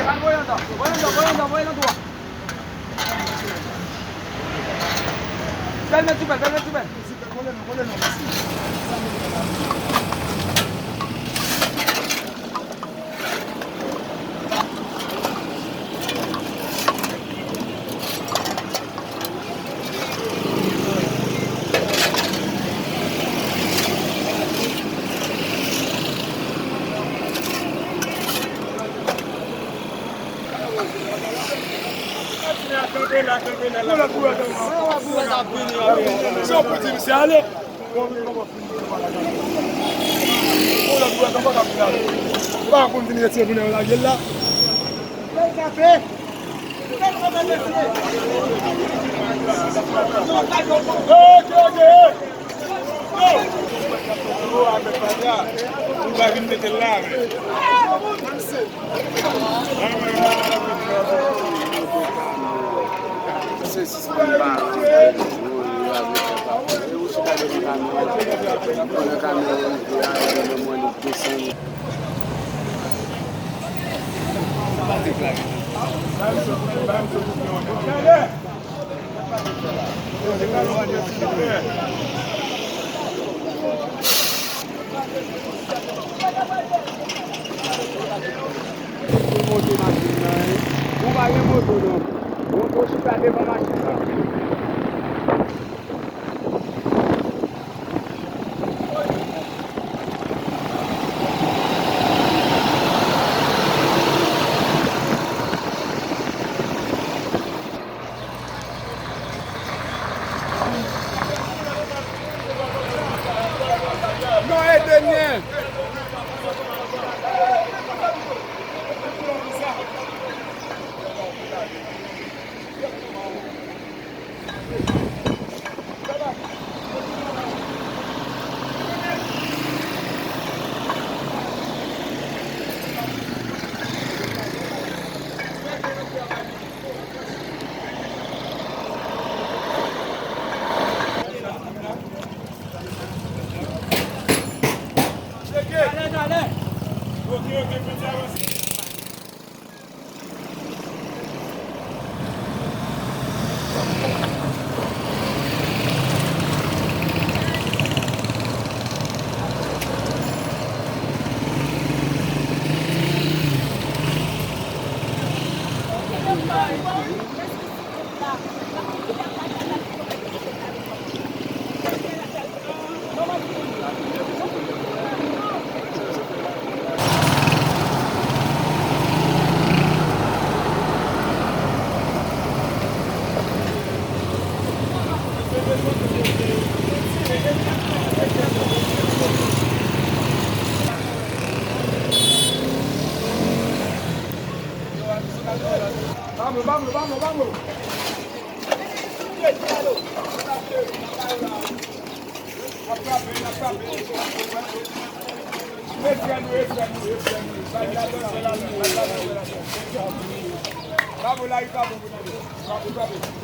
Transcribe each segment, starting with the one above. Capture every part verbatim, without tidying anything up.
Voye anndan, voye anndan, voye anndan, voye anndan tou a. Bèl met sou bèl, bèl met sou bèl. Sa w pou di misye ale? Ou pa konn vin retire jounen yo lage l la. Ou pa vin mete l la. Pou monte machin nan, wi. Ou pa gen moto, non. Ou, ou chita devan machin nan. Non, ede mwen. Vamos, vamos, vamos, vamos. Vamos, vamos.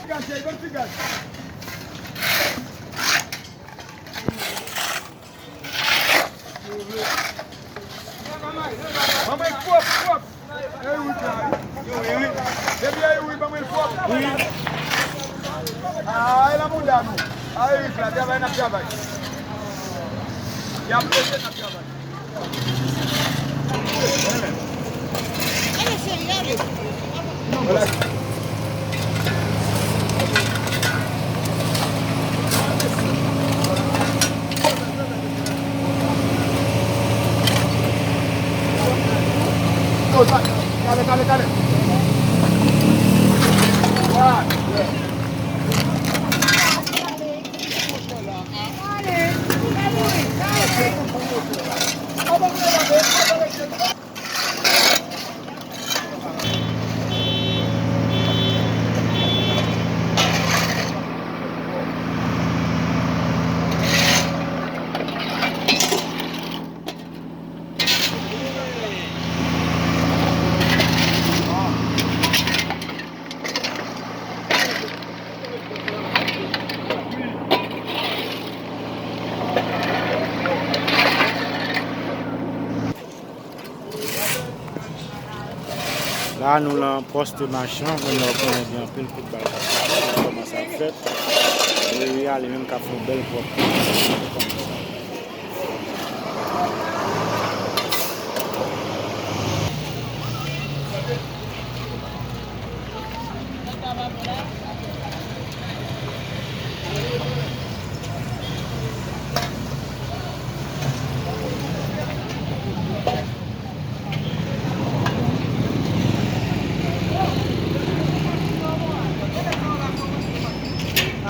Degaje aí, vamos degaje. Wi. Ah, e nan mouda nou. Ah, Erik la, travay n ap travay. Y ap plede n ap travay. Ale, cheri, ale. Kale, kale, kale. La, nou lan pòs Machan, kounye a w konnen gen anpil kout bal k ap pase, kòmanse ap fèt. Meri a li menm k ap fè yon bèl pwòp.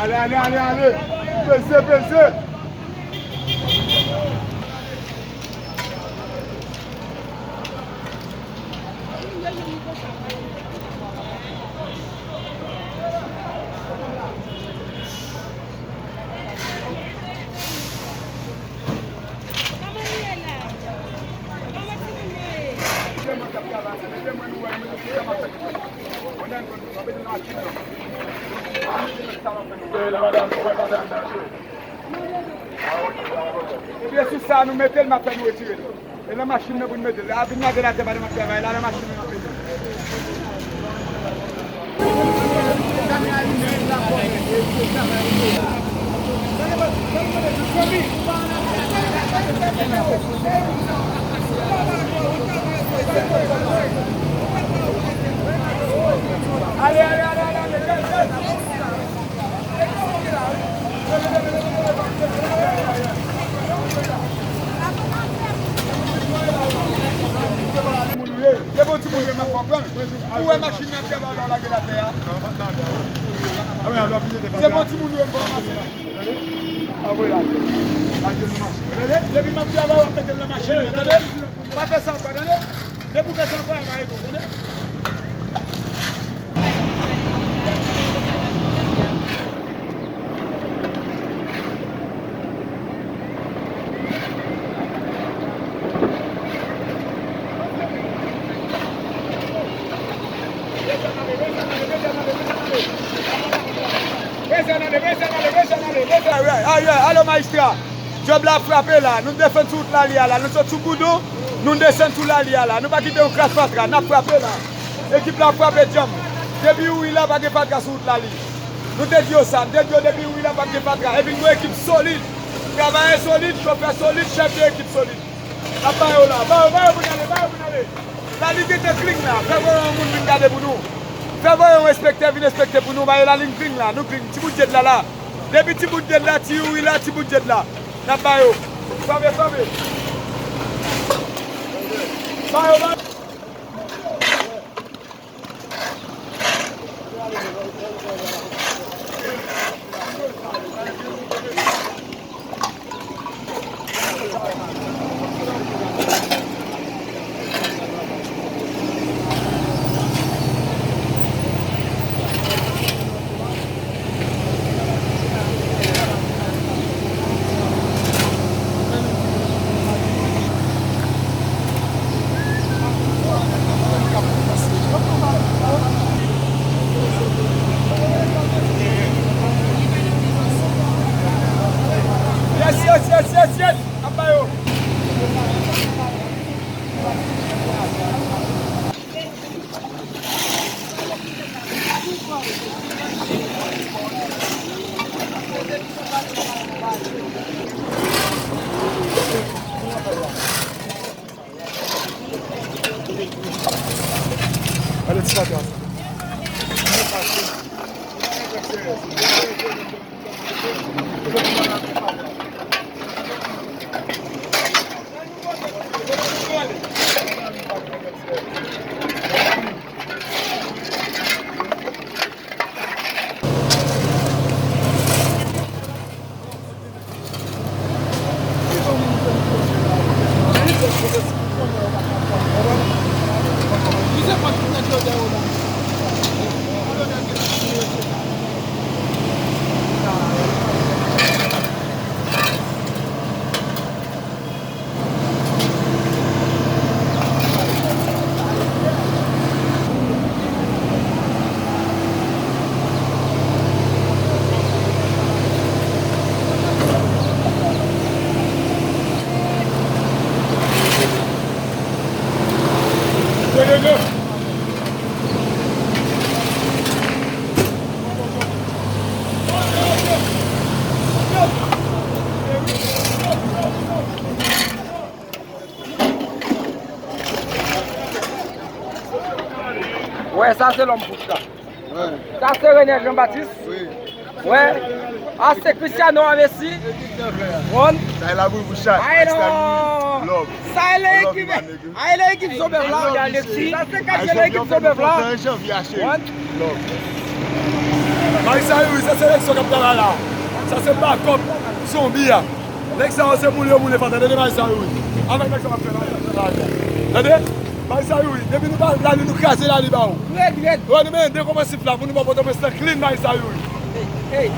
Ale, ale, ale, ale. Peze, peze. Ebyen, sou sa, nou mete l, m ap fè nou retire l. E nan machin nan pou n mete l. A, vin lage l atè, madanm ap travay la, nan machin nan n ap mete l. Ale, ale, ale, ale, ale, ale. Depi yon timoun yo, m ap konprann. Ou wè machin nan ap travay la, w lage l atè a. Depi yon timoun yo, m pran machin. Depi m ap travay, w ap mete l nan machin, tande? Pa fè sa ankò, tande? Depi w fè sa ankò, a va ede w, tande? Alo, majistra. Djòb la ap frape la. Nou desann sou wout Lali a la. Nou sot sou Goudon, nou desann sou Lali a la. Nou pa kite yon kras fatra. N ap frape la. Ekip la ap frape djanm. Depi Youri la, pa gen fatra sou wout Lali. Nou te di yo sa. Nou te di yo depi Youri la, pa gen fatra. Epi n gon ekip solid. Travayè solid, chofè solid, chèf de ekip solid. N ap ba yo la. Ba yo, ba yo pou n ale, ba yo pou n ale. Lali gentan clean la. Fè voye yon moun vin gade pou nou. Fè voye yon enspektè vin enspekte pou nou. Ba yo Lali clean la. Nou clean. Ti bout djed la la. Depi ti bout djed la, ti Youri la, ti bout djed la. N ap ba yo. Sanbe, sanbe. Ba yo, ba yo. Wè, sa se lòm fouch la. Sa se Renel Jean Baptiste. Wè. A se Cristiano a Messi. Wonn. Sa e labou pou chat. Ay non. Love. Sa e le ekip. Ay le ekip zonbèf la. Sa se kat se le ekip zonbèf la. Wonn. Mayi Sayuri, se seleksyon k ap travay la. Sa se bakòp zonbi a. Nèg sa yo se moule yo moule fatra. Tande Mayi Sayuri. Avèk nèg sa w ap fè la. Tande? Mayi Sayuri, depi nou pa lali, nou kraze lali ba ou. Red, red. Wè, nou mennen de kòmansif la pou nou ba Pòtoprens lan clean Mayi Sayuri.